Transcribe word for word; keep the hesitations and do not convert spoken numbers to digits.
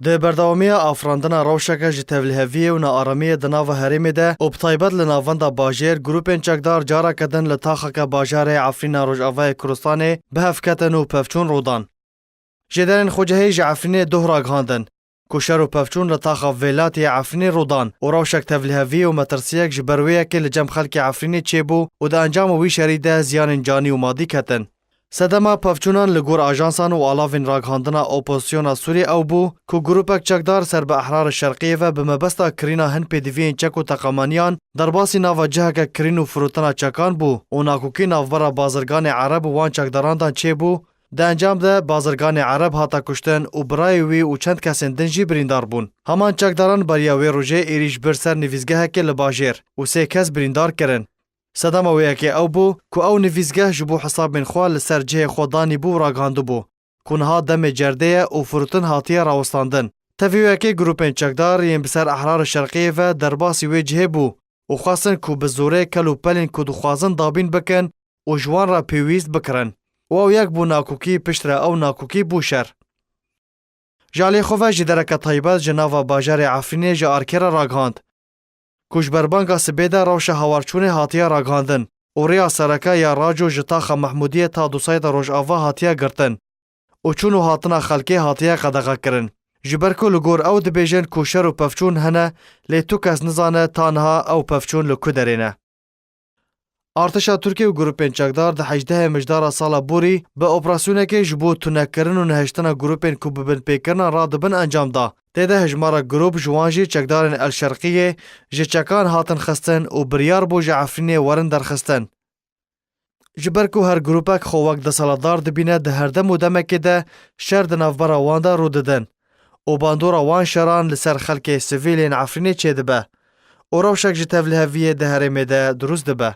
Di berdewamiya afirandina rewşeke ji tevliheviyê û naaramiyê di nava herêmê de û bi taybet li navenda bajêr, grûpên çekdar careke din li taxeke bajarê Efrîna Rojavayê Kurdistanê bi hev ketin û pevçûn rûdan. Jêderên xwecihî ji Efrînê doh ragihandin ku şer û pevçûn li taxa Vêlatiyê Efrînê rûdan û rewşek tevliheviyê û metirsiyek ji ber wê yekê li cem xelkê Efrînê çêbû û di encama wî şerî de ziyanên canî û madî ketin. Sedema pevçûnan li gor ajansan û alavên ragihandina opozisyona Sûriyê ew bû ku grûpek çekdar ser bi Ehrarê Şerqiyê ve bi mebesta kirîna hin pêdiviyên çek û teqemaniyan derbasî nava ciheke kirîn û firotina çekan bû û nakokî navbera bazirganê Ereb û wan çekdarandan çêbû. Di encam de bazirganê Ereb hate kuştin û birayê wî û çend kesên din jî birîndar bûn. Heman çekdaran beriya wê rojê êrîş bir ser nivîsgehekê li bajêr û sê kes birîndar kirin. Sedema wê yekê ew bû ku ew nivîsgeh ji bo hesabên xwe li ser cihê xwe danîbû û ragihandibû ku niha demê cerdê ye û firotin hatiye rawestandin. Tevî wê yekê grûpên çekdar yên bi ser Ehrarê Şerqiyê ve derbasî wê cihê bû û xwestin ku bi zorê kel û pelên ku dixwazin dabîn bikin û ji wan re pêwîst bikirin. Û ew yek bû nakokî, piştre ew nakokî bû şer. Ji alî xwe ve jêdereke taybet ji nava bajarê Efrînê ji arkê re ragihand ku ji berbanga sibê de rewşa hawarçûnê hatiye ragihandin û rêya sereke ya Raco ji taxa Mehmûdiyê ta Dusayda Rojava hatiye girtin û çûn û hatina xelkê hatiye qedexekirin. Ji ber ku li gor ew dibêjin ku şer û pevçûn hene, lê tu kes nizane ta niha ew pevçûn li ku derê ne. Artêşa Tirkiyê û grûpên çekdar di hejdehê mijdara sala borî bi operasyonekê ji bo tunekirin û nehiştina grûpên ku bi binpêkirinan radibin encam da. Tê de hejmara grûp, ji wan jî çekdarên El Şerqiyê, ji çekan hatin xistin û biryar bû ji Efrînê werin derxistin. Ji ber ku her grûpek xwe wek desthilatdar dibîne, di her dem û demekê de şer di navbera wan de rû didin û bandora wan şeran li ser xelkê sivîl yên Efrînê çêdibe û rewşek ji tevliheviyê di herêmê de dirust dibe.